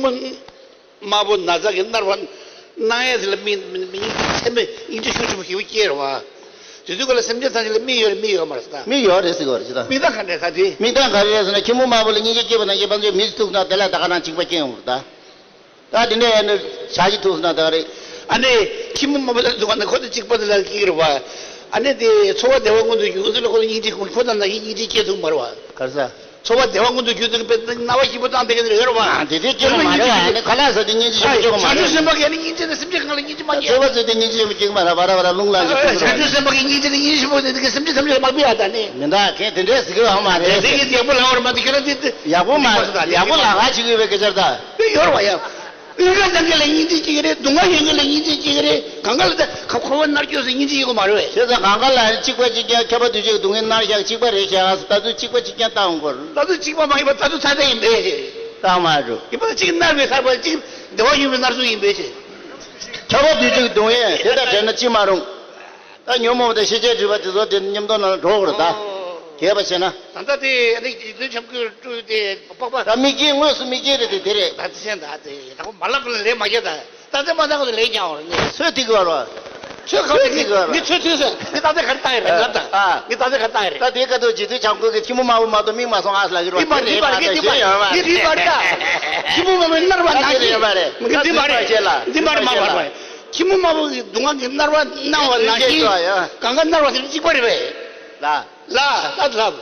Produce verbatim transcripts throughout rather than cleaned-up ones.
དམར་པོ་ན་ཚ་གི་མནར་བ་སྣང་ཡས་དེ་ལ་མི་མི་མི་སེམས་པའི་སྙིང་རྗེ་ཤུགས་ཆེན་པོ་ཞེ་པོ་སྐྱེ་རེད་བ། དེ་དུས་ཀ་ལ་སེམས་ཅན་ཐམས་ཅད་ལ་མིག་ཡོད་རེད། མིག་ཡོད་མ་རེད་ད། མིག་ཡོད་རེད་ཟེར་གི་རེད་ད། མིག་དང་ག་འདྲ་ད་དེ། མིག་དང་ག་རེ་རེད་ཟེར་ན་ཁྱི་མོ་དམར་པོ་ལ་སྙིང་རྗེ་སྐྱེས་པ་ནང་བཞིན་ཕན་ཚུན་མིག་ཐུག་ན་དེ་ལ་ད་ག་རང་འཇིགས་པ་སྐྱེ་ཡོང་གི་རེད་ད། ད་དེ་འདྲ་ཡིན་ན་བྱ་ཞིག་ཐུག་སོང་ན་ད་ག་རེད། ཨ་ནི་ཁྱི་མོ་དམར་པོ་ལ་འདུག་ག་ན་ཁོ་ཚོ་གཅིག་པ་དེ་ལ་སྐྱེ་གི་རེད་བ། ཨ་ནི་དེ་ཚོར་བ་བདེ་བ་མངོན་དུ་གྱུར་ཚུལ་ལ་ཁོ་ཚོ་སྙིང་རྗེ་ཁོ་ཁོ་ཚོ་ནང་བཞིན་སྙིང་རྗེ་སྐྱེ་ཐུབ་མ་རེད་བ། ག་རེ་ཟ། ཚོར་བ་བདེ་བ་མངོན་དུ་གྱུར་ཚུལ་དཔེ་སྣང་བ་ཞིབ་པོ་བཏང་བསྡད་མཁན་ཡོད་རེད་བ། ཨ་དེ་དེ་སྐྱེ་བ་མ་རེད་བ། ཨ་ནི་ཁ་ལག་ཟ་དུས་སྙིང་རྗེ་ཞིབ་པོ་སྐྱེ་གི་མ་རེད། བྱང་ཆུབ་སེམས་དཔའ་གིས་ནི་སྙིང་རྗེ་ནི་སེམས་ཅན་གང་ལ་སྙིང་རྗེ་མ་སྐྱེ། ཚོར་བ་ཟེར་དུས་སྙིང་རྗེ་ཞིབ་པོ་སྐྱེ་གི་མ་རེད། བ་ར་བ་ར་རླུང་ལངས་ཀྱི་བྱང་ཆུབ་སེམས་དཔའ་གིས་སྙིང་རྗེ་ནི་སྙིང་རྗེ་ཞིབ་པོ་ཟེར་དུས་སེམས་ཅན་ཐམས་ཅད་མ་སྐྱེ་ཡ་ད་ནི། མི་འདྲ་མཁན་དེ་འདྲའི་ཟེར་གི་ཡོད་མ་རེད། དེ་དེ་གི་ཡག་པོ་ལབ་པ་རེད་མ་གཏོགས་ཁྱོད་རང་དེ་དེ་ཡག་པོ་མ་ཡག་པོ་ལབ་ཁ་ཅིག་ཡོད་པའི་སྐད་ཆ་རེད་ད། དེ་ཡོད་རེད་བ་ཡ། དབུགས་ལྡང་མཁན་ལ་སྙིང་རྗེ་སྐྱེ་གི་རེད། སྡུག་བསྔལ་ཡོད་མཁན་ལ་སྙིང་རྗེ་སྐྱེ་གི་རེད། གང་ག་ལ་ད་ཁ་ཁོ་བོ་མནར་སྐྱོ་ཟེར་སྙིང་རྗེ་སྐྱེ་གི་མ་རེད་བས། བྱས་ཙང་གང་ག་ལ་གཅིག་པ་གཅིག་རྐྱང་ཁྱབ་པ་དུས་གཅིག་སྡུག་བསྔལ་མནར་བཞག་གཅིག་པ་རེད་བཞག་ད་དུང་གཅིག་པ་གཅིག་རྐྱང་བཏང་དགོས། ད་དུང་གཅིག་པ་མ་ཡིན་པ་ད་དུང་ཚ་ཚ་ཡིན་པས། བཏང་མ་འགྲོ། ཡིན་པ་གཅིག་མནར་བའི་ཚ་བ་གཅིག་བདེ་བ་ཡོད་པའི་མནར་ཚུལ་ཡིན་པས། ཁྱབ་པ་དུས་གཅིག་སྡུག་བསྔལ་དེ་དང་བྲལ་ན་ཅི་མ་རུང་། ད་ཉོན་མོངས་པ་དང་ཤེས་བྱའི་སྒྲིབ་པ་དེ་ཚོ་དེ་མཉམ་དུ་ནང་ལ་འགྲོ་དགོས་རེད་ད། ཨོ། རྒྱས་པ་བྱས་ན། ད་ལྟ་དེ་ཨ་ནི་རྗེ་བཙུན་བྱམས་མགོན་སྤྲུལ་དེ་པགས་པ། ད་དམིགས་རྐྱེན་དངོས་སུ་དམིགས་རྐྱེན་རེད་དེ་དེ་རེད། ད་དེ་བྱས་ད་དེ་ད་ཁོ་མ་ལབ་ལ་ལས་མ་རྒྱག་ད། ད་དེ་མ་ད་ཁོ་ལས་རྒྱག་འོང་རེད་ནི། ཚོད་ཐིག་གི་བར་བ། ཚོད་ཁ་ཚོད་ཐིག་གི་བར་བ། ངས་ཚོད་ཐིག་ཟེར། ངས་ད་ལྟ་ག་རེ་བཏང་ཡིན་རེད་ལབ་ད། ཨ། ངས་ད་ལྟ་ག་རེ་བཏང་ཡིན་རེད། ད་དེ་ཀ་ཏོ་རྗེ་བཙུན་བྱམས་མགོན་གྱི་ཁྱི་མོ་དམར་པོ་མ་གཏོགས་མིག་མ་སོང་ཨ་ལབ་ཀྱི་རེད་བ། འདི་མ་རེད། འདི་མ་རེད། འདི་མ་རེད། ད་ཁྱི་མོ་མ་མིན་མནར་བ་ནང་བཞིན། འདི་མ་རེད། འདི་མ་རེད་མ་མ་མ། ཁྱི་མོ་དམར་པོ་གི་སྡུག་བསྔལ་གྱི་མནར་བ་སྣང་བ་ནང་བཞིན། གང་ག་མནར་བ་དེ་གཅིག་པ་རེད་པས། ལ། ལ་ད་ལབ།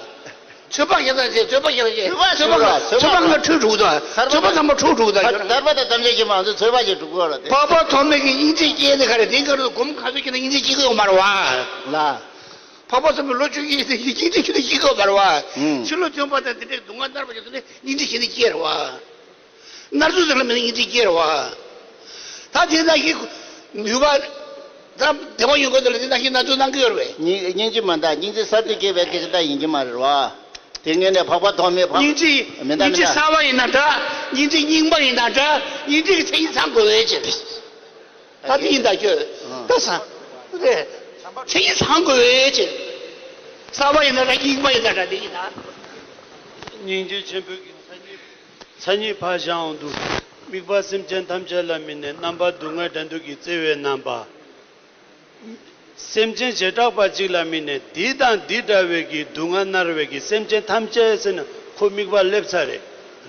ཚོད་དཔག་བྱེད་ད་ཅེས་ཚོད་དཔག་བྱེད་ད་ཅེས། ཚོད་དཔག་ཚོད་དཔག་ཚོད་དཔག་ཚོད་དཔག་ང་འཁྲུལ་འགྲོ་གི་འདུག་ཚོད་དཔག་ཚང་མ་འཁྲུལ་འགྲོ་གི་འདུག་ཐར་པ་དང་ཐམས་ཅད་ཀྱི་མང་ཚོགས་ཚོད་དཔག་བྱེད་འགྲོ་གི་རེད་དེ། འཕགས་པ་ཐོགས་མེད་ཀྱི་སྙིང་རྗེ་སྐྱེས་ནི་ག་རེ་དེ་ག་རེ་སྒོམ་ག་ཚོད་ཀྱི་ནི་སྙིང་རྗེ་སྐྱེ་གི་ཡོད་མ་རེད་བ། ལ། འཕགས་པ་ཚོ་མི་ལོ་བཅུ་གཉིས་དེ་སྙིང་རྗེ་ཁྱོད་ནི་སྐྱེ་གི་ཡོད་མ་རེད་བ། ཕྱི་ལོ་ཐོན་པ་དང་དེ་འདྲའི་སྡུག་བསྔལ་མནར་བ་ཡོད་ཚོད་ནི་སྙིང་རྗེ་ཁྱོད་ནི་སྐྱེ་རེད་བ། མནར་ཚུལ་ཟེར་ལ་མི་ནི་སྙིང་རྗེ་སྐྱེ་རེད་བ། ད་དེ་ནང་བཞིན་ནུས་པ་ད་བདེ་བ་ཡོད་མཁན་དེ་ལ་དེ་ནང་བཞིན་མནར་ཚུལ་གནང་གི་ཡོད་རེད་པས། སྙིང་སྙིང་རྗེ་མ་འདའ་སྙིང་རྗེ་གསར་དུ་སྐྱེས་པའི་སྐད་ཆ་ད་ཡིན་གྱི་མ་རེད་བ། དེ་ངས་ནས་འཕགས་པ་ཐོགས་མེད་འཕགས། སྙིང་རྗེ་མི་འདའ་སྙིང་རྗེ་མི་འདའ། གསར་བ་ཡིན་ན་འདྲ། སྙིང་རྗེ་རྙིང་པ་ཡིན་ན་འདྲ། སྙིང་རྗེ་གི་མཚན་ཉིད་ཚང་དགོས་པའི་ཕྱིར། ད་དེ་ཡིན་ད་ཁྱོད་ད་སང་རེད། མཚན་ཉིད་ཚང་དགོས་པའི་ཕྱིར། གསར་བ་ཡིན་ན་འདྲ་རྙིང་པ་ཡིན་ན་འདྲ་དེ་ཡིན་ད། སྙིང་རྗེ་ཆེན་པོའི་གི་མཚན་ཉིད། མཚན་ཉིད་ཕར་བཞག་འོང་དུ། དམིགས་པ་སེམས་ཅན་ཐམས་ཅད་ལ་དམིགས་ནས་རྣམ་པ་སྡུག་བསྔལ་འགྲན་བསྡུར་གྱི་བརྩེ་བའི་རྣམ་པ། སེམས་ཅན་བྱེ་བྲག་པ་གཅིག་ལ་དམིགས་ནས་འདི་དང་འདི་འདྲ་བའི་གི་སྡུག་བསྔལ་མནར་བའི་གི་སེམས་ཅན་ཐམས་ཅད་ཟེར་ན་ཁོ་དམིགས་པ་སླེབས་ཚར་རེད།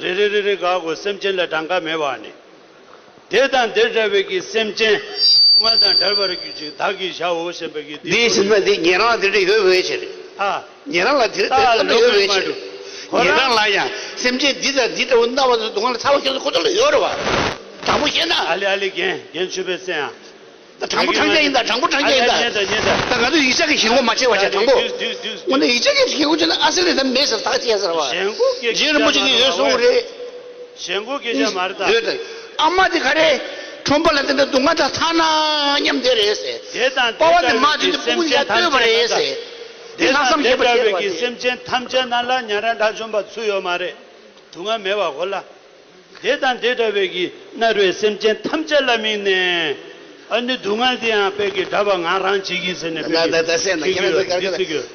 རེ་རེ་རེ་རེ་དགག་དགོས་སེམས་ཅན་ལ་གྲངས་ཀ་མེད་པ་ནི། དེ་དང་དེ་འདྲ་བའི་གི་སེམས་ཅན་སྡུག་བསྔལ་དང་བྲལ་བར་གྱུར་ཅིག་བདག་གིས་བྱའོ་ཞེས་པའི་གི་འདི་འདིའི་སེམས་པ་འདི་ཉན་རང་ལ་དེ་འདྲ་ཡོད་པའི་ཕྱིར། ཨ། ཉན་རང་ལ་དེ་འདྲ་ད་ལྟ་ཡོད་པའི་ཕྱིར། ཉན་རང་ལ་ཡང་སེམས་ཅན་འདི་དང་འདི་འདྲ་བོ་སྣང་བ་དང་སྡུག་བསྔལ་ལ་ཚ་བ་ཁྱོད་ཚོ་ཁོ་ཚོ་ལ་ཡོད་རེད་བ། དྲང་པོ་བཤད་ན། ཨ་ལེ་ཨ་ལེ་རྒན་རྒན་ཆོས་པའི་སེམས་ཨ། ད་དྲང་པོ་དྲང་རྐྱང་ཡིན་ད་དྲང་པོ་དྲང་རྐྱང་ཡིན་ད། ཉན་ད་ཉན་ད། ད་ང་ཚོ་ཡིག་ཆ་གི་ཞེན་ཁོག་མ་བྱེད་པ་བྱ་དྲང་པོ། དུས་དུས་དུས། དངོས་གནས་ཡིག་ཆ་གི་ཞེན་ཁོག་བྱས་ན་ཨ་སེ་ལེ་ད་མེད་ཟེར་ཐག་བཅད་ཟེར་བ། ཞེན་ཁོག་གི་རྗེ་རིན་པོ་ཆེ་གིས་ཡོད་གསུངས་རེད། ཞེན་ཁོག་གི་ཆ་མ་རེད་ད། ཡོད་ད། ཨ་མ་དེ་ག་རེ། ཁྲོན་པ་ལ་དེ་འདྲ་སྡུག་བསྔལ་དང་ཚ་ན་སྙམ་དེ་རེད་ཟེར། དེ་དང་དེ་འདྲ་བའི་གི་སེམས་ཅན་ཐམས་ཅད་ད། དེ་དང་དེ་འདྲ་བའི་གི་སེམས་ཅན་ཐམས་ཅད་ནང་ལ་ཉན་རང་དགྲ་བཅོམ་པ་ཚུད་ཡོད་མ་རེད། སྡུག་བསྔལ་མེད་པ་གོ་ལ། དེ་དང་དེ་འདྲ་བའི་གི་མནར་བའི་སེམས་ཅན་ཐམས་ཅད་ལ་དམིགས་ནས། ཨ་ནི་སྡུག་བསྔལ་དེ་ཡང་དཔེ་གི་འདྲ་བ་ང་རང་བྱེད་ཀྱིན་ཟེར་ནས་དཔེ་ད་གི་ད་ད་སེམས་ན་ཁྱེད་རང་ཚོ་ག་རེ་ཟེར་གི་ཡོད།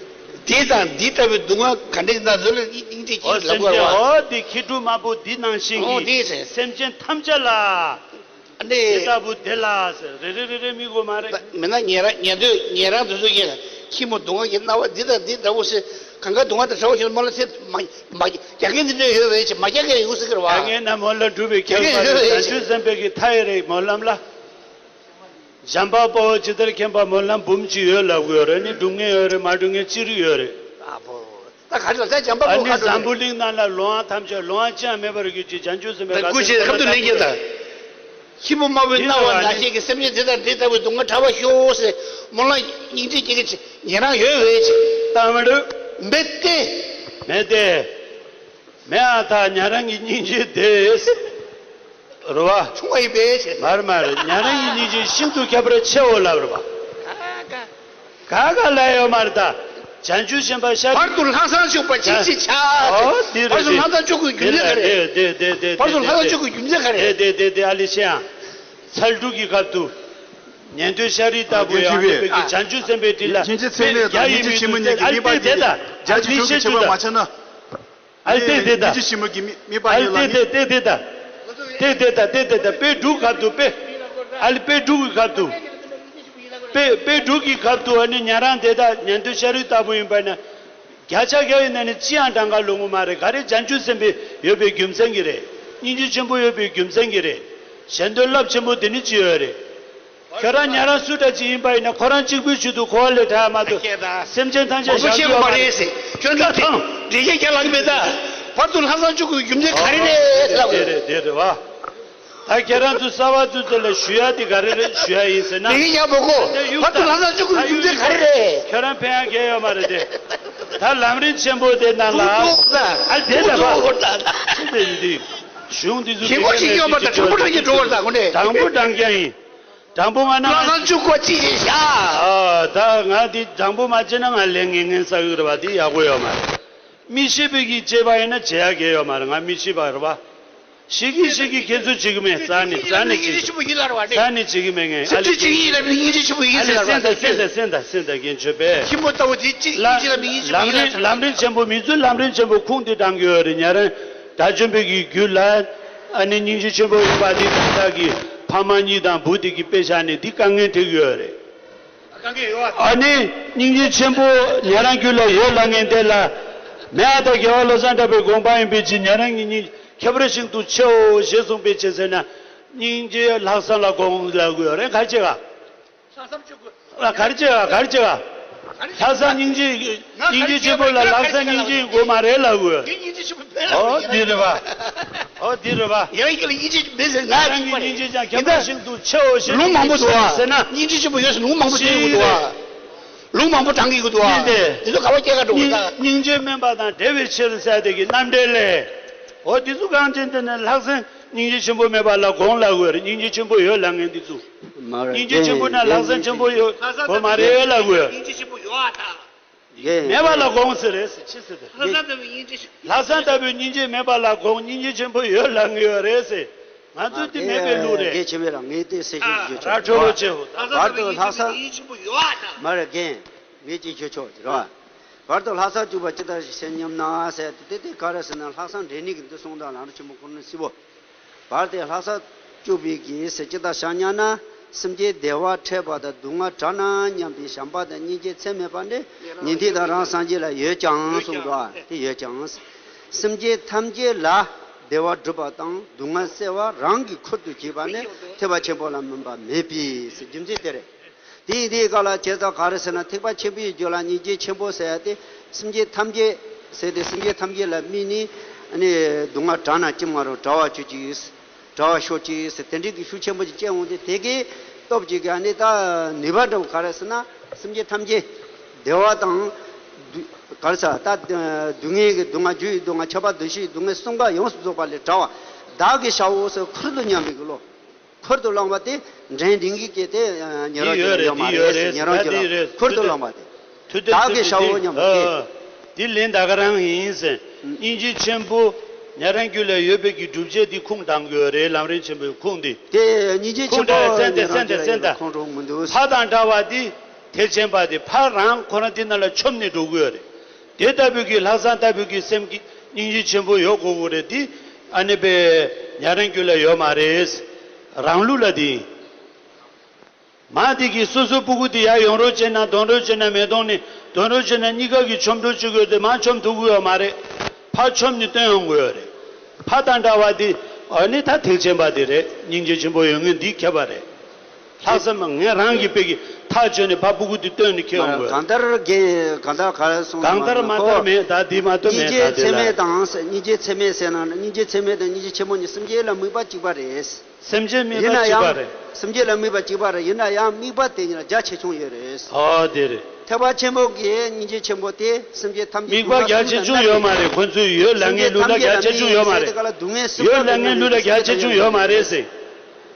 དེ་དང་འདི་འདྲ་བའི་སྡུག་བསྔལ་ག་འདྲ་ཡིན་ན་ཚོ་ལ་སྙིང་རྗེ་ཨོ་སྐྱེས་ལབ་སེམས་དགོས་ཅན་རེད་བ། ཨོ་འདི་ཁྱི་ཕྲུག་དམར་པོ་འདི་ནང་བཞིན་ཨོ་གི་དེ་ཟེར། སེམས་ཅན་ཐམས་ཅད་ལ། ཨ་ནི། དེ་ལྟ་བུ་དེ་ལ་ཟེར་རེ་རེ་རེ་རེ་དམིགས་དགོས་མ་རེད། མི་ན་ཉན་རང་ཉན་དུས་ཉན་རང་དུ་ཚོ་ཉན་ཁྱི་མོ་སྡུག་བསྔལ་གྱི་སྣང་བ་འདི་དང་འདི་འདྲ་བོ་ཟེར་གང་ག་སྡུག་བསྔལ་དང་བྲལ་བ་ཞིག་མོ་ལ་ཟེར་མ་མ་རྒྱག་མཁན་འདི་འདྲ་ཡོད་པའི་ཕྱིར་མ་རྒྱག་མཁན་ཡོད་ཟེར་གི་རེད་བ། རྒྱག་མཁན་ན་མོ་ལ་སྒྲུབ་པའི་ཁྱད་པར་མ་རེད་བྱང་ཆུབ་སེམས་དཔའི་གི་མཐའ་ཡས་རེད་མོ་ལམ་ལ། འཇམ་དཔལ་དཔའ་བོས་ཇི་ལྟར་མཁྱེན་པ་སྨོན་ལམ་འབུམ་གཅིག་ཡོད་ལབ་ཀྱི་ཡོད་རེད་ནི་སྒྲུབ་མཁན་ཡོད་རེད་མ་སྒྲུབ་མཁན་ཅི་རིགས་ཡོད་རེད། ཨ་ཕོ། ད་ག་རེ་ལ་ད་འཇམ་དཔལ་ཨ་དཔའ་ནི་ཁ་འཛམ་བུ་གླིང་ནང་ལ་ལོང་བ་ཐམས་ཅད་ལོང་བ་ཅི་ཡང་མེད་པར་གྱུར་ཅིག་བྱང་ཆུབ་སེམས་དཔའི་ད་སྐུ་ཞེས་ཁབ་ཏུ་ལེན་གྱི་ད། ཁྱི་མོ་དམར་པོའི་སྣང་བ་ནང་བཞིན་གྱི་སེམས་ཅན་དེ་དང་དེ་ལྟ་བུའི་སྡུག་བསྔལ་ཕྲ་བ་ཤོག་ཟེར་སྨོན་ལམ་སྙིང་རྗེ་སྐྱེ་གི་ཉན་རང་ཡོད་བས་ཅིག་ད་མི་འདུག་མེད་དེ། མེད་དེ། མེད་ཨ་ད་ཉན་རང་གི་སྙིང་རྗེ་དེ། རེད་བ། ཆུང་བ་ཡིན་པས་ཞེས། མར་མར་ཉན་རང་གི་སྙིང་རྗེ་ཤིན་ཏུ་ཁྱད་པར་ཆེའོ་ལབ་རེད་བ། ག་ག་ལ་ཡོད་མ་རེད་ད། བྱང་ཆུབ་སེམས་དཔའ་ཤཱ་བར་དུ་ལྷག་བསམ་ཆོག་པ་ཅི་ཞིག་བྱ། ཨོ་དེ་རེད་བར་དུ་ལྷག་བསམ་ཆོག་གི་རྒྱུ་མཚན་ག་རེ། དེ་དེ་དེ་དེ་བར་དུ་ལྷག་བསམ་ཆོག་གི་རྒྱུ་མཚན་ག་རེ། དེ་དེ་དེ་དེ་ཨ་ལི་ཤེ་ཡང་། ཚལ་འབྲུ་གི་སྐབས་དུ། ཉན་ཐོས་ཤཱ་རིའི་ལྟ་བུ་ཡང་དེ་བས་ཀྱི་བྱང་ཆུབ་སེམས་དཔའི་དྲིན་ལ། ཡིན་གྱི་ཚད་མེད་དང་ཡིན་གྱི་ཕྱི་མ་གཉིས་ཀྱི་དམིགས་པ་དེ་ལ་བྱ་ཞིག་ཆོག་གི་བྱེད་པ་མ་བྱས་ན། ཨ་ལྟོས་ཏེ་ད། ཉིད་ཀྱི་ཕྱི་མ་གི་དམིགས་པ་ཨ་ཡིན་ལ་ལྟོས་ཏེ་ནི། ལྟོས་ཏེ་ད། དེ་དེ་ད་དེ་དེ་ད་དཔེ་འབྲུག་ཁབ་ཏུ་དཔེ། ཨ་ལི་དཔེ་འབྲུག་གི་ཁབ་ཏུ། དཔེ་དཔེ་འབྲུག་གི་ཁབ་ཏུ་ཨ་ནི་ཉན་རང་དེ་ད་ཉན་ཐོས་ཤ་རུས་ལྟ་བུ་ཡིན་པ་ན། བརྒྱ་ཆ་བརྒྱ་ཡིན་ན་ནི་ཅི་ཡང་གྲངས་ཀ་ལོང་གི་མ་རེད། ག་རེ་བྱང་ཆུབ་སེམས་དཔའ་ཡོད་པའི་རྒྱུ་མཚན་གྱིས་རེད། སྙིང་རྗེ་ཆེན་པོ་ཡོད་པའི་རྒྱུ་མཚན་གྱིས་རེད། གཞན་དོན་རླབས་ཆེན་པོ་དེ་ནི་ཅི་ཡོད་རེད། ཁྱོད་རང་ཉན་རང་སུ་འདྲ་ཅིག་ཡིན་པ་ཡིན་ན་ཁོ་རང་གཅིག་པུའི་ཆེད་དུ་འཁོར་བ་ལས་ཐར་ཡ་མ་གཏོགས་སེམས་ཅན་ཐམས་ཅད་བཞག་རྒྱུ་ཡོད་མ་རེད་ཟེར། ཁྱོད་ཚོ་དེ་འདྲི་རྒྱུ་རྒྱག་ལབ་ཀྱི་མེད་ད། བར་དུ་ལྷག་བསམ་བཅུག་དགོས་རྒྱུ་མཚན་ག་རེ་རེད་ལབ་དགོས། དེ་རེད་དེ་རེད་བ། ད་ཁྱེད་རང་ཚོ་གསར་བ་ཚོ་ཚོ་ལ་ཞུ་ཡ་དེ་ག་རེ་རེད་ཞུ་ཡ་ཡིན་ཟེར་ན། འདི་ཡིན་ཡ་མོ་གོ། བར་དུ་ལྷག་བསམ་བཅུག་དགོས་རྒྱུ་མཚན་ག་རེ་རེད། ཁྱོད་རང་ཕན་ཡ་གལ་ཡོད་མ་རེད་དེ། ད་ལམ་རིམ་ཆེན་པོ་དེ་ནང་ལ། ཨ་དེ་ལ་བ། ཅི་དེ་ཡིན་དེ། གཞུང་འདི་ཚོ་ཞིང་པ་ཞིག་ཡོད་པ་དང་དྲང་པོ་དྲང་རྒྱུ་འགྲོ་བར་དང་དགོན་སྡེ། དྲང་པོ་དྲང་རྒྱུ་ཡིན། དྲང་པོ་ང་ན་ལྷག་བསམ་བཅུག་པ་ཅི་ཞིག་བྱ། ཨ་ད་ང་འདི་དྲང་པོ་མ་བྱས་ན་ང་ལས་ངན་ངན་ས་ཡོད་རེད་བ། འདི་ཡག་པོ་ཡོད་མ་རེད། མི་ཤེས་པའི་གི་བྱས་པ་ཡིན་ན་བྱེད་ཡག་གི་ཡོད་མ་རེད། ང་མི་ཤེས་པ་རེད་བ། ཤེས་ཀྱི་ཤེས་ཀྱི་ཁྱེད་ཚོ་བྱེད་ཀྱི་མེད་རྩ་ནས་རྩ་ནས་བྱེད་ཀྱི་རྩ་ནས་བྱེད་ཀྱི་མེད་ངས། ཨ་ལས་སེམས་དང་སེམས་དང་སེམས་དང་རྒན་ཆོས་པས། ལམ་རིམ་ལམ་རིམ་ཆེན་པོ་མི་ཚོས་ལམ་རིམ་ཆེན་པོ་ཁུངས་འདི་དྲངས་ཀྱི་ཡོད་རེད། ཉན་རང་དགྲ་བཅོམ་པའི་གི་རྒྱུད་ལ་ཨ་ནི་སྙིང་རྗེ་ཆེན་པོ་ཡིན་པ་འདི་ད་ལྟ་གི་ཕ་མ་གཉིས་དང་བུ་དེ་གི་དཔེ་བཞག་ནས་འདི་དཀའ་ངལ་འཕྲད་ཀྱི་ཡོད་རེད། ཨ་ནི་སྙིང་རྗེ་ཆེན་པོ་ཉན་རང་རྒྱུད་ལ་ཡོད་ལབ་མཁན་དེ་ལ་མེད། ཨ་ད་རྒྱལ་བ་བློ་བཟང་གྲགས་པའི་དགོངས་པ་ཡིན་པའི་ཕྱིར་ཉན་རང་གི་སྙིང་ཁྱད་པར་ཤིན་ཏུ་ཆེའོ་ཞེས་གསུངས་པའི་ཕྱིར་ཟེར་ན། སྙིང་རྗེ་ལྷག་བསམ་ལ་དགོངས་ལབ་དགོས་རེད། ག་རེ་བྱེད་ག་ལྷག་བསམ་བཅུག་དགོས། ལ་ག་རེ་བྱེད་ག་ག་རེ་བྱེད་ག་ལྷག་བསམ་སྙིང་རྗེ། སྙིང་རྗེ་ཆེན་པོ་ལ་ལྷག་བསམ་སྙིང་རྗེ་དགོས་མ་རེད་ལབ་དགོས། ངས་སྙིང་རྗེ་ཆེན་པོ་མེད་ལབ། ཨོ་དེ་རེད་བ། ཨོ་དེ་རེད་བ། ཡང་གི་ལ་སྙིང་རྗེ་མེད་ཟེར་ང་རང་གི་སྙིང་རྗེ་ཅང་ཁྱད་པར་ཤིན་ཏུ་ཆེའོ་ཞེས། ལུང་མང་པོ་འདུག་བ། ཟེར་ན། སྙིང་རྗེ་ཆེན་པོ་ཡོད་ཟེར་ལུང་མང་པོ་འདུག་བ། ལུང་མང་པོ་དྲངས་ཀྱི་འདུག་བ། དེ་ཚོ་ག་བ་སྐྱེལ་ག་འགྲོ་གི་ད། སྙིང་རྗེ་དམན་པ་དང་བྲལ་བའི་ཕྱིར་ཟེར་དེ་གི་རྣམ་འགྲེལ་ལས། ཨོ་དེ་ཚོ་གང་ཅན་དེ་ནི་ལྷག་བསམ་སྙིང་རྗེ་ཆེན་པོ་མེད་པ་ལ་དགོངས་ལབ་དགོས་རེད། སྙིང་རྗེ་ཆེན་པོ་ཡོད་ལབ་མཁན་འདི་ཚོ། མ་རེད། སྙིང་རྗེ་ཆེན་པོ་ན་ལྷག་བསམ་ཆེན་པོ་ཡོད་དགོས་མ་རེད་ལབ་དགོས། སྙིང་རྗེ་ཆེན་པོ་ཡོད་ཨ་ད། རྒན། མེད་པ་ལ་དགོངས་ཟེར་རེད་ཟེར་ཅི་ཟེར་ཏེ། ལྷག་བསམ་ལྟ་བུའི་སྙིང་རྗེ། ལྷག་བསམ་ལྟ་བུའི་སྙིང་རྗེ་མེད་པ་ལ་དགོངས། སྙིང་རྗེ་ཆེན་པོ་ཡོད་ལབ་ངེས་ཡོད་རེད་ཟེར། ང་ཚོས་དེ་མེད་པའི་ལུགས་རེད། རྒན་ཆེན་པོ་ལ་ངས་དེ་གསལ་ཞུ་རྒྱུ་ཆོག་ར་ཁྲོ་བོ་ཆེ་ཧོ། བར་དུ་ལྷག་བསམ། མ་རེད་རྒན། ངས་ཅིག་ཞུ་ཆོག་རེད་བ། བར་དུ་ལྷག་བསམ་བཅུག་པ་ཅི་ལྟར་ཞིག་བྱེད་སྙམ་ན་ཟེར་ཏེ། དེ་དེ་ག་རེ་ཟེར་ན་ལྷག་བསམ་འདྲེན་ནི་གི་འདི་གསུངས་དང་ལམ་རིམ་ཆེན་པོ་ཁོ་ན་སྲིད་པོ། བར་དེ་ལྷག་བསམ་བཅུག་པའི་གི་ཟེར་ཅི་ལྟར་བྱ་སྙམ་ན། སེམས་ཅན་བདེ་བ་འཕྲད་པ་དང་སྡུག་བསྔལ་བྲལ་ན་སྙམ་པའི་བྱམས་པ་དང་སྙིང་རྗེ་ཚད་མེད་པ་འདི་ཉན་ཐོས་དང་རང་སངས་རྒྱས་ལ་ཡོད་ཀྱང་གསུངས་འདུག་དེ་ཡོད་ཀྱང་། སེམས་ཅན་ཐམས་ཅད་ལ་བདེ་བ་སྒྲུབ་པ་དང་སྡུག་བསྔལ་སེལ་བ་རང་གི་ཁུར་དུ་བྱས་པ་ནི་ཐེག་པ་ཆེན་པོ་ལ་སྨིན་པ་མེད་པས་ཟེར་རྒྱུ་མཚན་དེ་རེད། དེ་ཡིན་དུས་སྐབས་ལ་བྱས་ཙང་ག་རེ་ཟེར་ན་ཐེག་པ་ཆེན་པོའི་རྒྱུད་ལ་སྙིང་རྗེ་ཆེན་པོ་ཟེར་ཡ་དེ་སེམས་ཅན་ཐམས་ཅད་ཟེར་ཏེ་སེམས་ཅན་ཐམས་ཅད་ལ་དམིགས་ནས་ནི་སྡུག་བསྔལ་བྲལ་ན་ཅི་མ་རུང་བྲལ་བ་ཆོས་ཅིག་བྲལ་བ་ཤོག་ཅིག་ཟེར་དེ་འདྲའི་གི་ཤུགས་ཆེན་པོ་ཅིག་སྐྱེ་འོང་དུས་དེ་གའི་སྟོབས་ཀྱིས་ག་ནི་ད་ནུས་པ་འདྲ་བོ་ག་རེ་ཟེར་ན་སེམས་ཅན་ཐམས་ཅད་བདེ་བ་དང་སྡུག་ག་རེ་ཟེར་ད་སྡུག་བསྔལ་གྱི་སྡུག་བསྔལ་རྒྱུ་ཡི་སྡུག་བསྔལ་ཁྱབ་པ་འདུ་ཤེས་ཀྱི་སྡུག་བསྔལ་གསུམ་ཀ་ཡོངས་སུ་རྫོགས་པ་ལས་བྲལ་བ་བདག་གི་ཞབས་འོག་སུ་ཁུར་དུ་མཉམ་པའི་གི་བློ། ཁུར་དུ་བླངས་པ་དེ་འདྲེན་འདྲེན་གྱི་སྐད་དེ་ཉན་རང་ཅིག་ཡོད་མ་རེད་ཟེར། ཉན་རང་ཅིག་ལ་ཁུར་དུ་བླངས་པ་དེ་བདག་གི་ཞབས་འོག་མཉམ་པ་དེ། དེ་ལན་ད་ག་རང་ཡིན་ཟེར། སྙིང་རྗེ་ཆེན་པོ་ཉན་རང་རྒྱུད་ལ་ཡོད་པའི་གི་སྒྲུབ་བྱེད་དེ་ཁུངས་དྲངས་དགོས་རེད། ལམ་རིམ་ཆེན་པོའི་ཁུངས་དེ། དེ་སྙིང་རྗེ་ཆེན་པོ་ཁུངས་དྲངས་ཉན་རང་ཅིག་ལ་ཁུངས་དྲངས་དགོས་རེད། ཕ་དང་འདྲ་བ་དེ་ཐེག་ཆེན་པ་དེ་ཕ་རང་ཁོ་རང་དེ་ནང་ལ་ཆོམ་ནས་འགྲོ་དགོས་རེད། དེ་ལྟ་བུའི་གི་ལྷག་བསམ་ལྟ་བུའི་གི་སེམས་ཀྱི་སྙིང་རྗེ་ཆེན་པོ་ཡོད་དགོས་ཀྱི་རེད་དེ། ཨ་ནི་པའི་ཉན་རང་རྒྱུད་ལ་ཡོད་མ་རེད། རང་ལུགས་ལ་དེ་ཡིན། མ་དེ་གི་སོ་སོའི་སྤུ་གུ་དེ་ཡར་ཡོང་རོགས་བྱས་ན་འདོན་རོགས་བྱས་ན་མི་འདོན་ནས་འདོན་རོགས་བྱས་ན་གཉིས་ཀ་གི་ཆོམ་འགྲོ་བྱེད་དགོས་དེ་མ་ཆོམ་ཐུབ་ཀྱི་ཡོད་མ་རེད། ཕར་ཆོམ་ནས་བཏོན་ཡོང་དགོས་ཡོད་རེད། ཕ་དང་འདྲ་བ་དེ་ཨ་ནི་ད་ཐེག་ཆེན་པ་དེ་རེད། སྙིང་རྗེ་ཆེན་པོ་ཡོད་མཁན་འདི་ཁྱད་པར་རེད། ལྷག་བསམ་ངས་རང་གི་དཔེ་གི་ཐག་ཆོད་ནས་ཕ་སྤུ་གུ་དེ་བཏོན་ནས་ཁྱེར་ཡོང་དགོས། གང་ལྟར་རྒན་གང་ལྟར་ག་རེ་གསུངས་གང་ལྟར་མ་ལྟར་མེད། ད་འདི་མ་གཏོགས་མེད། ད་དེ་ལ་སྙིང་རྗེ་ཚད་མེད་དང་སྙིང་རྗེ་ཚད་མེད་ཟེར་ན་སྙིང་རྗེ་ཚད་མེད་དང་སྙིང་རྗེ་ཆེན་པོ་གཉིས་སེམས་ཅན་ལ་དམིགས་པ་གཅིག་པ་རེད། སེམས་ཅན་དམིགས་པ་གཅིག་པ་རེད། སེམས་ཅན་ལ་དམིགས་པ་གཅིག་པ་རེད། ཡིན་ན་ཡང་དམིགས་པ་དེ་གཉིས་ལ་རྒྱ་ཆེ་ཆུང་ཡོད་རེད། ཨོ་དེ་རེད། ཐེག་པ་ཆེན་པོ་གི་སྙིང་རྗེ་ཆེན་པོ་དེ་སེམས་ཅན་ཐམས་ཅད་དམིགས་པ་རྒྱ་ཆེ་ཆུང་ཡོད་མ་རེད། ཁོ་ཚོའི་ཡོད་ལབ་མཁན་ལུགས་ལ་རྒྱ་ཆེ་ཆུང་ཡོད་མ་རེད། ཡོད་ལབ་མཁན་ལུགས་ལ་རྒྱ་ཆེ་ཆུང་ཡོད་མ་རེད་ཟེར།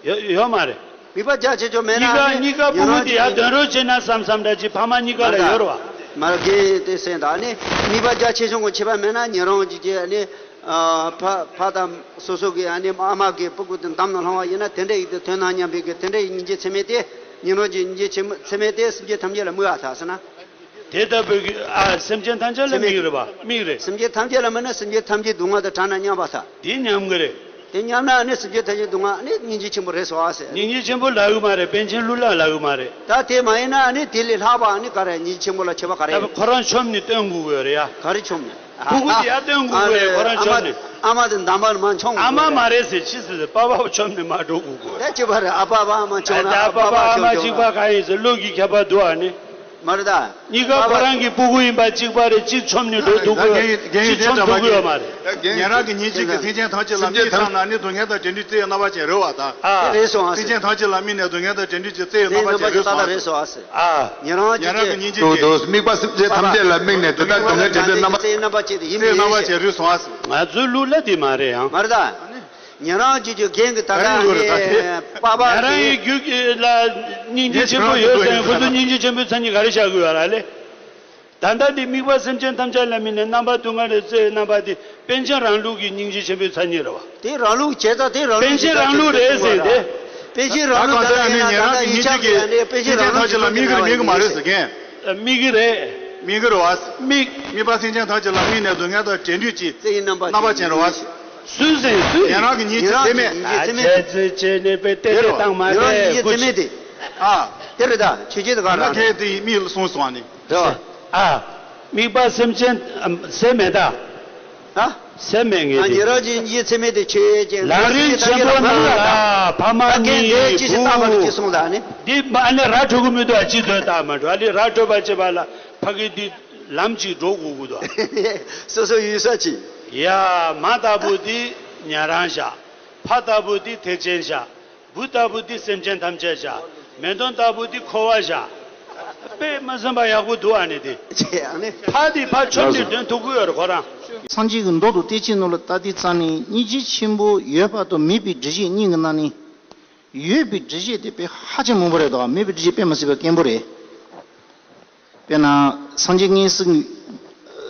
ཡོད་ཡོད་མ་རེད། དམིགས་པ་རྒྱ་ཆེ་ཆུང་མེད་ན་གཉིས་ཀ་གཉིས་ཀ་སྤུ་གུ་དེ་ཡར་འདོན་རོགས་བྱེད་ན་བསམ་བསམ་འདྲ་ཅིག་ཕ་མ་གཉིས་ཀ་ལ་ཡོད་རེད་བ། མ་རྒན་དེ་སེམས་དང་ནི་དམིགས་པ་རྒྱ་ཆེ་ཆུང་གི་ཁྱད་པར་མེད་ན་ཉན་རང་ཅིག་གི་ནི། ཨ་ཕ་ཕ་དང་སོ་སོ་གི་ཨ་ནི་ཨ་མ་གི་སྤུ་གུ་དེ་འདམ་ནང་ལྷུང་བ་ཡིན་ན་དེ་འདྲ་ཡིག་དེ་ཐོན་ན་སྙམ་པའི་གི་དེ་འདྲ་ཡི་སྙིང་རྗེ་ཚད་མེད་དེ། ཉན་རང་གི་སྙིང་རྗེ་ཆེན་མོ་ཚད་མེད་དེ་སེམས་ཅན་ཐམས་ཅད་ལ་དམིགས་པ་ཐག་ཟེར་ན། དེ་ལྟ་བུའི་གི་ཨ་སེམས་ཅན་ཐམས་ཅད་ལ་དམིགས་རེད་པ། དམིགས་རེད། སེམས་ཅན་ཐམས་ཅད་ལ་དམིགས་ན་སེམས་ཅན་ཐམས་ཅད་སྡུག་བསྔལ་དང་བྲལ་ན་སྙམ་པ་ཐག་དེ་སྙམ་གི་རེད། དེ་ཉམས་ན་ནི་སེམས་ཅན་ཐམས་ཅད་སྡུག་བསྔལ་ནི་སྙིང་རྗེ་ཆེན་པོ་རེད་སོ་ཨ་ཟེར། སྙིང་རྗེ་ཆེན་པོ་ལབ་གི་མ་རེད། པཎ་ཆེན་གླུ་ལ་ལབ་གི་མ་རེད། ད་དེ་མ་ཡིན་ན་ནི་དེ་ལས་ལྷག་པ་ནི་ག་རེ། སྙིང་རྗེ་ཆེན་པོ་ལ་མཆོད་པ་ག་རེ། ད་ཁོ་རང་ཆོམ་ནས་སྟོན་དགོས་དགོས་རེད་ཡ། ག་རེ་ཆོམ་ནས། ཕྲུ་གུ་དེ་ཡར་སྟོན་དགོས་དགོས་རེད། ཁོ་རང་ཆོམ་ནས། ཨ་མ་དེ་འདམ་པར་མ་མཆོང་དགོས། ཨ་མ་མ་རེད་ཟེར་ཕྱི་ཟེར་ཟེར། པ་ཕ་ཆོམ་ནས་མ་འགྲོ་དགོས་དགོས། ད་ཅི་བ་རེད། ཨ་པ་ཕ་མ་མཆོང་ན་ཨ་པ་ཕ་ཆོམ་ཆོམ། ད་པ་ཕ་ཨ་མ་གཅིག་པ་ག་ཡིན་ཟེར་བློ་གི་ཁྱད་པར་འདུག་ཨ་ནི། མ་རེད་ད། གཉིས་ཀ་ཁོ་རང་གི་སྤུ་གུ་ཡིན་པ་གཅིག་པ་རེད། གཅིག་ཆོམ་ནས་འགྲོ་འདུག་གི་ཡོད་མ་རེད། གཅིག་ཆོམ་འདུག་གི་ཡོད་མ་རེད། ཉན་རང་གི་སྙིང་རྗེ་གིས་སེམས་ཅན་ཐམས་ཅད་ལ་དམིགས་བསམ་ན་ནི་སྡུག་བསྔལ་དང་བྲལ་འདོད་ཀྱི་རྣམ་པ་ཅན་རེད་བ་ད། ཨ། རེད་སོང་ཨ་སེམས་ཅན་ཐམས་ཅད་ལ་དམིགས་ནས་སྡུག་བསྔལ་དང་བྲལ་འདོད་ཀྱི་རྣམ་པ་ཅན་རེད་སོང་ཨ་སེ། ཨ། ཉན་རང་གི་སྙིང་རྗེ་གིས། དམིགས་པ་སེམས་ཅན་ཐམས་ཅད་ལ་དམིགས་ནས་དེ་དག་སྡུག་བསྔལ་བྲལ་འདོད་རྣམ་པ་ཅན་དེ་ཡིན་པའི་རྣམ་པ་ཅན་རེད་སོང་ཨ་སེ། ང་ཚོའི་ལུགས་ལ་དེ་མ་རེད་ཡང་། མ་རེད་ད། ཉན་རང་གི་རྒྱུ་རྐྱེན་གྱིས་ད་ལྟ་ནི་པ་ཕ་ཉན་རང་གི་རྒྱུ་ལ་སྙིང་རྗེ་ཆེན་པོ་ཡོད་ཙང་ཁོ་ཚོ་སྙིང་རྗེ་ཆེན་པོའི་མཚན་ཉིད་ག་རེ་བཞག་དགོས་ཡོད་ར་ལེ། ད་ལྟ་འདི་དམིགས་པ་སེམས་ཅན་ཐམས་ཅད་ལ་དམིགས་ནས་རྣམ་པ་སྡུག་བསྔལ་རེ་བརྩེ་བའི་རྣམ་པ་འདི་པཎ་ཆེན་རང་ལུགས་ཀྱི་སྙིང་རྗེ་ཆེན་པོའི་མཚན་ཉིད་རེད་བ། དེ་རང་ལུགས་བྱས་ཙང་དེ་རང་ལུགས། པཎ་ཆེན་རང་ལུགས་རེད་ཟེར་ཏེ། པཎ་ཆེན་རང་ལུགས་ད་གང་ལྟར་ཡང་ནི་ཉན་རང་གི་སྙིང་རྗེ་གིས་སེམས་ཅན་ཐམས་ཅད་ལ་དམིགས་ཀྱི་རེད་དམིགས་ཀྱི་མ་རེད་ཟེར་མཁན། དམིགས་ཀྱི་རེད། དམིགས་ཀྱི་རེད་བ། དམིགས། དམིགས་པ་སེམས་ཅན་ཐམས་ཅད་ལ་དམིགས་ནས་སྡུག་བསྔལ་དང་བྲལ་འདོད་ཀྱི་རྣམ་པ་ཅན་རེད་བ། སུས་ཟེར་སུས། ཉན་རང་གི་སྙིང་རྗེ་ཚད་མེད། ཉན་རང་གི་སྙིང་རྗེ་ཚད་མེད་དེ། ཨ་ཁྱེད་ཚོས་བྱས་ནས་དཔེ་དེ་རེད་བ། བཏང་མ་རེད། ཉན་རང་གི་སྙིང་རྗེ་ཚད་མེད་དེ། ཨ། དེ་རེད་ད། ཆོས་ཅན་དུ་ག་རང་ཁྱེད་དེ་མིག་ལ་སོང་སོང་ནི། རེད་བ། ཨ། དམིགས་པ་སེམས་ཅན་ཟེར་མེད་ད། ཨ། ཟེར་མེད་ངས་དེ། ཉན་རང་གི་སྙིང་རྗེ་ཚད་མེད་དེ་ཆོས་ཅན། ལམ་རིམ་ཆེན་པོ་རྣམས་ལ་ཕ་མ་གཉིས་བུ། འདི་མ་ནི་ར་འཕྲོད་གི་མི་འདུག་ཨ་ཅི་དོན་དག་མ་འགྲོ། ཨ་ལི་ར་འཕྲོད་པ་བྱེད་པ་ལ་ཕ་གི་འདི་ལམ་གཅིག་འགྲོ་དགོས་ཀྱི་འདུག་སོ་སོ་ཡུལ་ས་ཅིག་ཡ། མ་ལྟ་བུ་འདི་ཉན་རང་བཞག་ཕ་ལྟ་བུ་འདི་ཐེག་ཆེན་བཞག་བུ་ལྟ་བུ་འདི་སེམས་ཅན་ཐམས་ཅད་བཞག་མེ་ཏོག་ལྟ་བུ་འདི་འཁོར་བ་བཞག་དཔེ་མ་སེམས་པ་ཡག་པོ་འདུག་ཨ་ནི་དེ། ཆེ་ཨ་ནི། ཕ་འདི་ཕ་ཆོམ་ནས་འདོན་ཐུབ་ཀྱི་ཡོད་རེད་ཁོ་རང་། སངས་རྒྱས་ཀྱི་མདོ་དང་བསྟན་བཅོས་ནང་ལ་ད་ལྟའི་རྩ་ནས་སྙིང་རྗེ་ཆེན་པོ་ཡོད་པ་དང་མེད་པའི་སྒྲུབ་བྱེད་གཉིས་ཀྱི་ནང་ནས། ཡོད་པའི་སྒྲུབ་བྱེད་དེ་དཔེ་ཧ་ཅང་མང་པོ་རེད་དོ། མེད་པའི་སྒྲུབ་བྱེད་དཔེ་མི་སྲིད་པའི་དཀོན་པོ་རེད། དཔེར་ན། སངས་རྒྱས་མངོན་སུམ།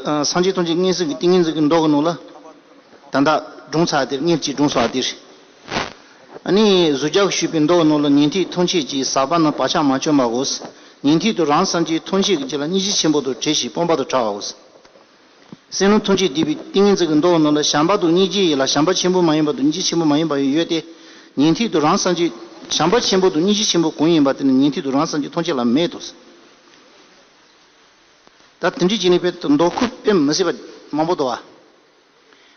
ཨ། སངས་རྒྱས་ཐམས་ཅད་མངོན་སུམ་གྱི་ཏིང་ངེ་འཛིན་གྱི་མདོ་གི་ནང་ལ། ད་ལྟ་སྒྲུང་ཚར་དེར་ངེད་ཀྱིས་སྒྲུང་ཚར་དེར། ཨ་ནི་གཟུགས་སྒྲ་ཞུས་པའི་མདོ་གི་ནང་ལ་ཉན་ཐོས་ཐམས་ཅད་ཀྱིས་ཟག་པ་རྣམས་བག་ཆགས་མ་བཅོམ་པའོ། ཉན་ཐོས་དང་རང་སངས་རྒྱས་ཐམས་ཅད་ཀྱི་རྒྱུད་ལ་སྙིང་རྗེ་ཆེན་པོ་དང་བྲལ་ཞིང་སྤངས་པ་དང་བྲལ་བའོ། སེམས་ལམ་ཐམས་ཅད་བསྡུས་པའི་ཏིང་ངེ་འཛིན་གྱི་མདོ་གི་ནང་ལ་བྱམས་པ་དང་སྙིང་རྗེ་ཡི་ལ་བྱམས་པ་ཆེན་པོ་མ་ཡིན་པ་དང་སྙིང་རྗེ་ཆེན་པོ་མ་ཡིན་པ་ཡང་ཡོད་དེ། ཉན་ཐོས་དང་རང་སངས་རྒྱས། བྱམས་པ་ཆེན་པོ་དང་སྙིང་རྗེ་ཆེན་པོ་གང་ཡིན་པ་དེ་ནི་ཉན་ཐོས་དང་རང་སངས་རྒྱས་ཐམས་ཅད་ལ་མེད་དོ། ད་དེ་འདྲའི་བྱས་ནས་དཔེ་མདོ་ཁུག་དཔེ་མི་སྲིད་པ་མང་པོ་འདུག་བ།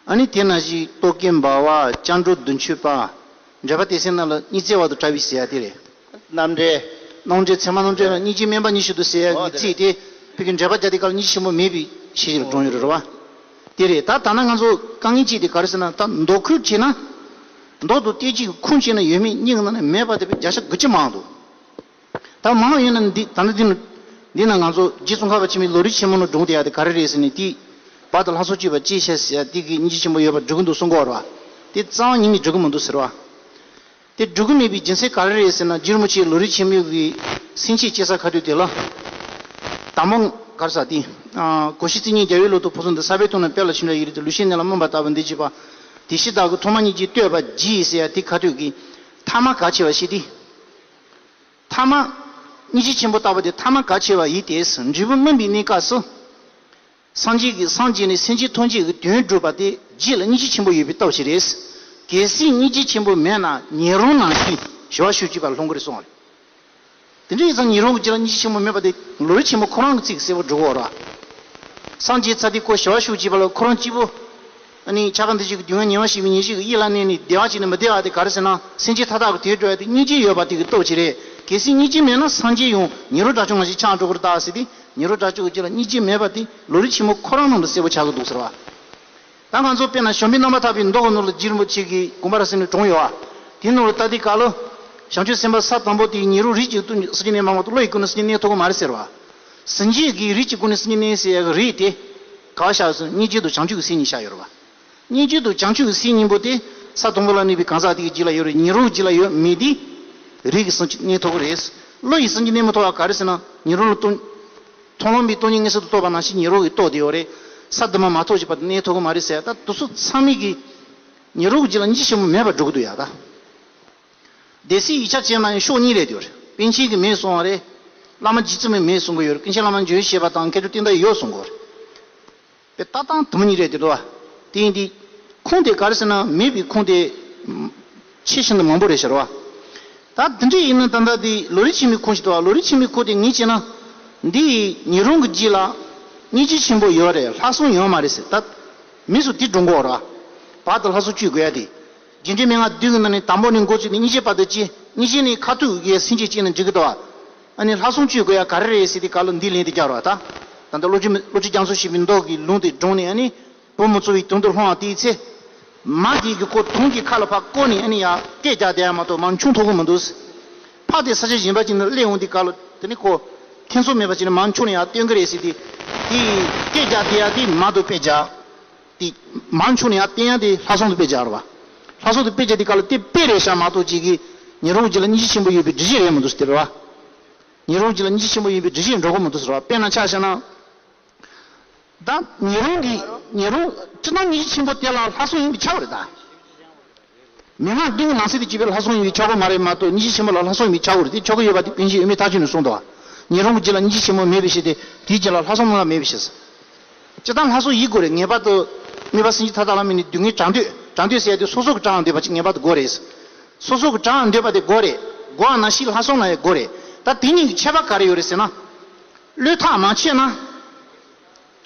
ཨ་ནི་དེ་ནང་བཞིན་རྟོག་གེ་འབར་བ། སྐྱབས་འགྲོ་བདུན་ཅུ་པ། འགྲེལ་པ་སྡེ་ཚན་ནང་ལ་སྙིང་བརྩེ་བ་དང་བྲལ་བའི་ཟེར་ཡ་དེ་རེད། རྣམ་འགྲེལ། རྣམ་འགྲེལ་ཚད་མ་རྣམ་འགྲེལ་ལ་སྙིང་རྗེ་དམན་པ་ཉི་ཤུ་དུ་ཟེར་ཡ་གི་ཚིག་དེ་ཕ་གི་འགྲེལ་པ་རྒྱག་དུས་སྐབས་ལ་སྙིང་རྗེ་ཆེན་པོ་མེད་པའི་ཤེས་བྱ་ལ་སྒྲུང་ཡོད་རེད་བ། དེ་རེད། ད་ད་ནང་ང་ཚོ་དཀའ་ངལ་གཅིག་དེ་ག་རེ་ཟེར་ན། ད་མདོ་ཁུག་བྱས་ན། མདོ་དང་བསྟན་བཅོས་ཀྱི་ཁུངས་བྱས་ན་ཡོད་མེད་གཉིས་ཀྱི་ནང་ནས་མེད་པ་དེ་བས་བརྒྱ་ཆ་དགུ་བཅུ་མང་འདུག་ད་མང་ཡོད་ན་འདི་ད་ནི་འདི་ན་འདི་ན་ང་ཚོ་རྗེ་ཙོང་ཁ་པ་ཆེན་པོའི་ལམ་རིམ་ཆེན་མོ་ནང་སྒྲུང་དེ་ཡག་དེ་ག་རེ་རེད་ཟེར་ནས། དེ་བར་དུ་ལྷ་སྲུང་སྤྱོད་པ་ཅི་བྱ་ཟེར་ཡ་དེ་གི་སྙིང་རྗེ་ཆེན་པོ་ཡོད་པ་སྒྲུབ་ཀྱི་འདུག་གསུང་གི་ཡོད་རེད་བ། དེ་རྩ་བ་ཉིད་ནས་སྒྲུབ་ཀྱི་མི་འདུག་ཟེར་བ། དེ་སྒྲུབ་ཀྱི་མེད་པའི་རྒྱུ་མཚན་ག་རེ་རེད་ཟེར་ན། རྗེ་རིན་པོ་ཆེའི་ལམ་རིམ་ཆེན་མོ་གི་སེང་ཆེན་སྐྱེ་ས་ཁ་ཐུག་དེ་ལ། དང་པོ་ག་རེ་ཟེར་དེ། གོ་ཤྲི་རྩིས་གཉིས་རྒྱལ་བའི་ལུགས་ལྟར་ཕུན་སུམ་ཚོགས། ས་པཎ་དོན་རྣམས་དཔལ་ལ་ཕྱིན་པ་ཡི་རིགས་ཏེ། ལུས་ཤེས་གནས་ལ་སྨོན་པ་ལྟ་བུ་འདི་བྱེད་པ། དེ་ཤེས་བདག་གིས་ཐོག་མ་སྙིང་རྗེ་བསྟོད་པར་བགྱི་ཟེར་ཡ་དེ་ཁ་ཐུག་གི་ཐ་མ་གལ་ཆེ་བ་ཞིག་སྟེ། ཐ་མ། སྙིང་རྗེ་ཆེན་པོ་ལྟ་བུ་དེ་ཐ་མ་གལ་ཆེ་བ་ཡིན་ཏེ། འབྲས་བུ་སྨིན་པའི་གནས་སྐབས་སུ། སངས་རྒྱས་ཀྱིས་སངས་རྒྱས་ནས་སེམས་ཅན་ཐམས་ཅད་ཀྱི་དོན་བསྒྲུབས་པ་དེ་རྗེས་ལ་སྙིང་རྗེ་ཆེན་པོ་ཡོད་པའི་སྟོབས་ཤིག་རེད། གལ་སྲིད་སྙིང་རྗེ་ཆེན་པོ་མེད་ན་ཉན་རང་ནང་བཞིན་ཞི་བ་ཤོག་གཅིག་པ་ལ་ལྷུང་གི་རེད་གསུངས་པ་རེད། དེ་འདྲ་ཡིན་ཙང་ཉན་རང་གི་རྗེས་ལ་སྙིང་རྗེ་ཆེན་པོ་མེད་པ་དེ་ལམ་རིམ་ཆེན་མོ་ཁོ་རང་གི་ཚིག་གསལ་པོ་འགྲོ་གི་ཡོད་རེད། སངས་རྒྱས་ཚར་དུས་ཁོ་ཞི་བ་ཤོག་གཅིག་པ་ལ་ཁོ་རང་གཅིག་པུ། ཨ་ནི་ཆགས་པ་འདུ་བྱེད་ཀྱི་སྡུག་བསྔལ་ཉེ་བར་ཞི་བའི་ངེས་ཤེས་ཀྱིས་གཡེང་ལ་གནས་ནས་བདེ་བ་ཅིག་ནི་མི་བདེ་བ་དེ་ག་རེ་ཟེར་ན། སེམས་ཅན་མཐའ་དག་གི་དོན་སྒྲུབ་ཡ་དེ་སྙིང་རྗེ་ཡོད་པ་དེ་གི་སྟོབས་ཅིག་རེད། གལ་སྲིད་སྙིང་རྗེ་མེད་ན་སངས་རྒྱས་ཡང་ཉེ་རང་དགྲ་བཅོམ་ནང་བཞིན་ཆགས་འགྲོ་གི་རེད་ད་ཟེར་ཏེ། ཉེ་རང་དགྲ་བཅོམ་གྱི་རྗེས་ལ་སྙིང་རྗེ་མེད་པ་དེ་ལམ་རིམ་ཆེན་མོ་ཁོ་རང་ནང་དུ་གསལ་པོ་ཆགས་ཀྱི་འདུག་ཟེར་བ། ད་ང་ཚོ་དཔེར་ན་བྱམས་པའི་རྣམ་པར་ཐར་པའི་མདོ་གི་ནང་ལ་རྗེ་རིན་པོ་ཆེ་གིས་དགོངས་པ་རབ་གསལ་ནས་དྲངས་ཡོད་བ། དེའི་ནང་ལ་ད་ལྟའི་སྐབས་ལ། བྱང་ཆུབ་སེམས་དཔའ་ས་དང་པོ་དེ་ཉེ་རང་རིགས་གཅིག་ཏུ་སེམས་ཅན་གནས་མ་མང་དུ་བློ་ཡི་སྒོ་ནས་སེམས་ཅན་གནས་ཐུབ་ཀྱི་མ་རེད་ཟེར་བ། སེམས་ཅན་གྱི་རིགས་ཀྱི་སྒོ་ནས་སེམས་ཅན་གནས་ཟེར་ཡ་གི་རིགས་དེ། ག་བ་བཞག་ཟེར་ན་སྙིང་རྗེ་དང་བྱང་ཆུབ་ཀྱི་སེམས་གཉིས་བཞག་ཡོད་རེད་བ། སྙིང་རྗེ་དང་བྱང་ཆུབ་ཀྱི་སེམས་གཉིས་པོ་དེ་ས་དང་པོ་ལ་གནས་པའི་གང་ཟག་དེ་གི་རྒྱུད་ལ་ཡོད་རེད། ཉེ་རང་གི་རྒྱུད་ལ་ཡོད་མེད་དེ། རིགས་ཀྱི་སེམས་ཅན་གནས་ཐུབ་ཀྱི་རེད། བློ་ཡི་སེམས་ཅན་གནས་མི་ཐུབ་པ་ག་རེ་ཟེར་ན། ཉེ་རང་ལ་སྟོང་། མཐོང་ལམ་པའི་སྟོང་ཉིད་མངོན་སུམ་དུ་རྟོགས་པ་ནང་བཞིན་ཉེ་རང་གི་རྟོགས་དེ་ཡོད་རེད། ས་དུ་མ་མ་ཐོབ་བྱས་པ་དེ་གནས་ཐུབ་ཀྱི་མ་རེད་ཟེར་ཡ། ད་དེ་ཚོ་ཚང་མས་ཀྱི། ཉེ་རང་གི་རྒྱུད་ལ་སྙིང་རྗེ་ཆེན་པོ་མེད་པར་འགྲོ་གི་འདུག་ཡ་ད། སྡེ་སྲིད་ཡིག་ཆ་བྱས་ན་ཡང་ཕྱོགས་གཉིས་རེད་དེ་ཡོད་རེད། པཎ་ཆེན་གྱིས་མེད་གསུང་བ་རེད། བླ་མ་རྗེ་བཙུན་མས་མེད་གསུང་གི་ཡོད་རེད། ཀུན་མཁྱེན་བླ་མ་འཇམ་དབྱངས་བཞད་པ་དང་མཁས་གྲུབ་བསྟན་དར་ཡོད་གསུང་གི་ཡོད་རེད། པའི་ལྟ་སྟངས་དེ་མོ་གཉིས་རེད་དེ་འདུག་བ། དེ་ཡིན་དུས། ཁུངས་དེ་ག་རེ་ཟེར་ན་མེད་པའི་ཁུངས་དེ། ཆེས་ཤིན་ཏུ་མང་པོ་རེད་ཤག་རེད་བ། ད་དེ་འདྲ་ཡིན་ན་ད་ལྟ་དེ་ལོ་རིམ་ཆེན་མོའི་ཁུངས་ཤིག་འདུག་བ། ལོ་རིམ་ཆེན་མོའི་ཁུངས་དེ་ངས་བྱས་ན། འདི་ཉིན་རུང་གི་རྗེས་ལ་སྙིང་རྗེ་ཆེན་པོ་ཡོད་རེད། ལྷག་བསམ་ཡོད་མ་རེད་ཟེར། ད་མི་སུ་དེ་འགྲོ་འགོ་ར། བར་དུ་ལྷག་བསམ་བཅོས་དགོས་ཡ་དེ། རྗེས་དྲན་མན་ངག་བདུན་གྱི་ནང་ནས་དང་པོ་ནས་འགོ་བཙུགས་ནས་སྙིང་རྗེ་བར་དུ་བྱས། སྙིང་རྗེ་ནི་ཁ་ཐུག་གི་སེམས་བསྐྱེད་བྱས་ན་འགྲིག་གི་འདུག་བ། ཨ་ནི་ལྷག་བསམ་བཅོས་དགོས་ཡ་ག་རེ་རེད་ཟེར་དུས་སྐབས་ལ་འདི་ལན་དེ་རྒྱག་རོགས་ད། ད་ལྟ་བློ་གྲོས་བློ་གྲོས་རྒྱ་མཚོ་ཞེས་པའི་མདོ་གི་ལུང་དེ་དྲངས་ནས། ཨ་ནི་བུ་མོ་བཙོ་བའི་དོན་དུ་སློང་བ་དེའི་ཚེ། མ་དེ་གི་ཁོ་དོན་གྱི་ཁ་ལ་ཕར་བསྐོར་ནས། ཨ་ནི་ཡར་སྐད་རྒྱག་བསྡད་ཡ་མ་གཏོགས་མར་མཆོང་ཐུབ་ཀྱི་མི་འདུག་ཕར་དེ་ས་ཆ་གཞན་པ་ཅིག་ནས་སླེབས་འོང་དུས་སྐབས་ལ། དེ་ནི་ཁོ་ཁྱད་མཚར་མེད་པ་ཅིག་ནས་མར་མཆོང་ནས་ཡར་བཏོན་གྱི་རེད་ཟེར་དུས། དེ་སྐད་རྒྱག་བསྡད་ཡ་དེ་མ་དེ་དཔེ་རྒྱག་དེ་མར་མཆོང་ནས་ཡར་བཏོན་ཡ་དེ་ལྷག་བསམ་དེ་དཔེ་རྒྱག་རེད་བ། ལྷག་བསམ་དེ་དཔེ་རྒྱག་དུས་སྐབས་ལ་དེ་དཔེ་རེད་ཤག་མ་གཏོགས་ཅིག་གིས་ཉིན་རུང་རྗེས་ལ་སྙིང་རྗེ་ཆེན་པོ་ཡོད་པའི་འགྲེལ་བཤད་རེད་མི་འདུག་ཟེར་དེ་རེད་བ། ཉིན་རུང་རྗེས་ལ་སྙིང་རྗེ་ཆེན་པོ་ཡིན་པའི་འགྲེལ་བཤད་འགྲོ་གི་མི་འདུག་ཟེར་བ། དཔེར་ན་ཆ་བཞག་ན། ད་ཉིན་རུང་གི་ཉིན་རུང་སྤྱིར་བཏང་སྙིང་རྗེ་ཆེན་པོ་དེ་ལ་ལྷག་བསམ་ཡིན་པས་ཁྱབ་པ་རེད་ད། མན་ངག་བདུན་གྱི་ནང་གསེས་དེ་གཅིག་པའི་ལྷག་བསམ་ཡིན་པས་ཁྱབ་ཀྱི་མ་རེད་མ་གཏོགས། སྙིང་རྗེ་ཆེན་པོ་ལ་ལྷག་བསམ་ཡིན་པས་ཁྱབ་ཀྱི་རེད། དེ་ཁྱབ་ཀྱི་ཡོད་པ་དེ་པཎ་ཆེན་འོད་མའི་མཐའ་དཔྱོད་ནས་གསུངས་འདུག་ཉིན་རུང་གི་རྗེས་ལ་སྙིང་རྗེ་ཆེན་པོ་མེད་པའི་ཕྱིར་ཏེ། དེའི་རྗེས་ལ་ལྷག་བསམ་རྣམ་པར་མེད་པའི་ཕྱིར། སྤྱིར་བཏང་ལྷག་བསམ་ཡིན་དགོས་རེད། ངེས་པར་དུ་དམིགས་པ་སེམས་བསྐྱེད་མཐའ་དག་ལ་དམིགས་ནས་སྡུག་བསྔལ་དྲག་འདོད། དྲག་འདོད་ཟེར་ཡ་དེ་སོ་སོ་གི་དྲག་འདོད་པ་ཅིག་ངེས་པར་དུ་དགོས་རེད། སོ་སོ་གི་དྲག་འདོད་པ་དེ་དགོས་རེད། དགོས་པ་ནང་བཞིན་ལྷག་བསམ་ལ་ཡང་དགོས་རེད། ད་དེ་གཉིས་ཀྱི་ཁྱད་པར་ག་རེ་ཡོད་རེད་ཟེར་ན། བློས་ཐག་མ་ཆོད་ན།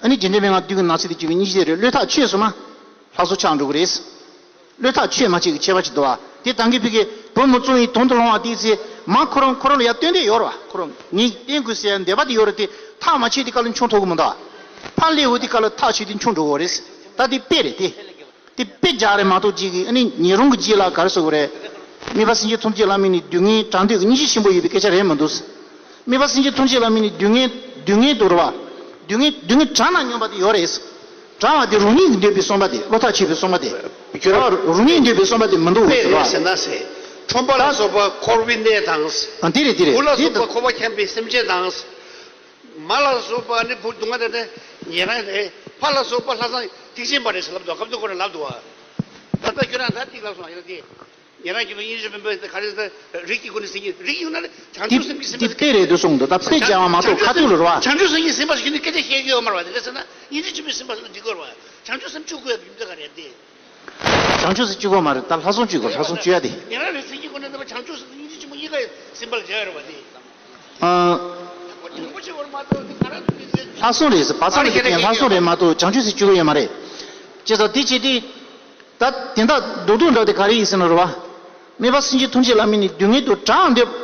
ཨ་ནི་རྗེས་དྲན་མན་ངག་བདུན་གྱི་ནང་གསེས་དེ་གཅིག་པའི་སྙིང་རྗེ་རེད། བློས་ཐག་ཆོད་སོང་ན་ལྷག་བསམ་ཆགས་འགྲོ་གི་རེད། བློས་ཐག་ཆོད་མ་ཆོད་ཀྱི་ཁྱད་པར་ཅིག་འདུག་བ། དེ་ད་གིན་ཕ་གིར་བུ་མོ་བཙོ་བའི་དོན་དུ་སློང་བ་དེའི་ཚེ། མ་ཁོ་རང་ཁོ་རང་ལ་ཡར་བཏོན་འདོད་ཡོད་རེད་བ། ཁོ་རང་ངས་བསྟན་དགོས་ཟེར་ཡ་འདོད་པ་དེ་ཡོད་རེད་དེ། ཐག་མ་ཆོད་དུས་སྐབས་ལ་མཆོང་ཐུབ་ཀྱི་མི་འདུག་བ། ཕར་སླེབས་འོང་དུས་སྐབས་ལ་ཐག་ཆོད་དེ་མཆོང་འགྲོ་གི་རེད། ད་དེ་དཔེ་རེད་དེ། དེ་དཔེ་རྒྱག་རེད་མ་གཏོགས་ཅིག་གིས་ཨ་ནི་ཉིན་རུང་གི་རྗེས་ལ་ག་རེ་ཟེར་དགོས་རེད། དམིགས་པ་སེམས་བསྐྱེད་ཐམས་ཅད་ལ་དམིགས་ནས་སྡུག་བསྔལ་དྲག་འདོད་ཀྱི་སྙིང་རྗེ་ཆེན་པོ་ཡོད་པའི་སྐད་ཆ་རེད་མི་འདུག་དམིགས་པ་སེམས་བསྐྱེད་ཐམས་ཅད་ལ་དམིགས་ནས་སྡུག་བསྔལ་སྡུག་བསྔལ་དུ་རེད་བ། སྡུག་བསྔལ་སྡུག་བསྔལ་དྲག་ན་སྙམ་པ་དེ་ཡོད་རེད། དྲག་པ་དེ་རང་ཉིད་ཀྱིས་འདོད་པའི་བསམ་པ་དེ། བློ་ཐག་ཆོད་པའི་བསམ་པ་དེ། ཁྱོད་རང་རང་ཉིད་ཀྱིས་འདོད་པའི་བསམ་པ་དེ་མི་འདུག་དཔེ་ཟེར་བ། རེད་ཟེར་ན་ཟེར། ཁྲོན་པ་ལ་ད་སོགས་པ་འཁོར་བའི་གནས་དང་། ཨ་འདི་རེད་འདི་རེད། བུ་ལ་འདི་སོགས་པ་ད་འཁོར་བ་འཁྱམས་པའི་སེམས་ཅན་དང་། མ་ལ་སོགས་པ་ནི་བུ་སྡུག་བསྔལ་དེ་ནི་ཉེ་རང་རེད། ཕ་ལ་སོགས་པ་ལྷག་བསམ་ཐེག་ཆེན་པ་རེད་ཟེར་ལབ་འདུག་སྐབས་དེ་ཁོ་རང་ལབ་འདུག་བ། ད་ལྟ་ཁྱོད་རང་ད་ཏིག་ལབ་སོང་ཡིན་ན་དེ། ཉེ་རང་གི་ལུགས་སྙིང་རྗེ་སྨོན་པ་ག་རེ་ཟེར། རིགས་ཀྱི་སྒོ་ནས་ཟེར་གྱི་རིགས་ཀྱི་ཡོད་ན་ནི་བྱང་ཆུབ་སེམས་ཀྱི་སེམས་པ་དེ་དཔེ་རེད་འདུག་གསུངས་འདུག་ད་དཔེ་སྦྱར་བ་མ་གཏོགས་ཁ་ཐུག་ལ་རེད་བ། བྱང་ཆུབ་སེམས་ཀྱི་སེམས་པ་ཞིག་ནི་སྐད་ཆ་བཤད་ཀྱི་ཡོད་མ་རེད་བ། དེ་འདྲ་ཟེར་ན་སྙིང་རྗེ་ཆེན་པོའི་སེམས་པ་ཟེར་ན་འགྲིག་གི་རེད་བ། བྱང་ཆུབ་སེམས་བཅུག་དགོས་ཡ་རྒྱུ་མཚན་ག་རེ་ཡིན་དེ། བྱང་ཆུབ་སེམས་བཅུག་དགོས་མ་རེད། ད་ལྷག་བསམ་བཅུག་དགོས། ལྷག་བསམ་བཅུག་ཡ་དེ། ཉེ་རང་རེད་ཟེར་གྱི་ཁོ་ན་ད་བྱང་ཆུབ་སེམས་སྙིང་རྗེ་ཆེན་པོ་གཉིས་ཀ་ཡི་སེམས་པ་ལ་སྦྱར་ཡ་རེད་བ་དེ། ཨ། ལྷག་བསམ་རེད་ཟེར། བར་མཚམས་ལ་ཁྱེད་ལྷག་བསམ་རེད་མ་གཏོགས་བྱང་ཆུབ་སེམས་བཅུག་གི་ཡོད་མ་རེད། ཅེས་སོགས་དེ་བྱས་ཏེ། ད་དེ་འདྲ་རྡོག་རྡོག་འདྲ་དེ་ག་རེ་ཡིན་ཟེར་ན་རེད་བ། དམིགས་པ་སེམས་བསྐྱེད་ཐམས་ཅད་ལ་དམིགས་ནས་སྡུག་བསྔལ་དུ་གྲངས་འདེབས་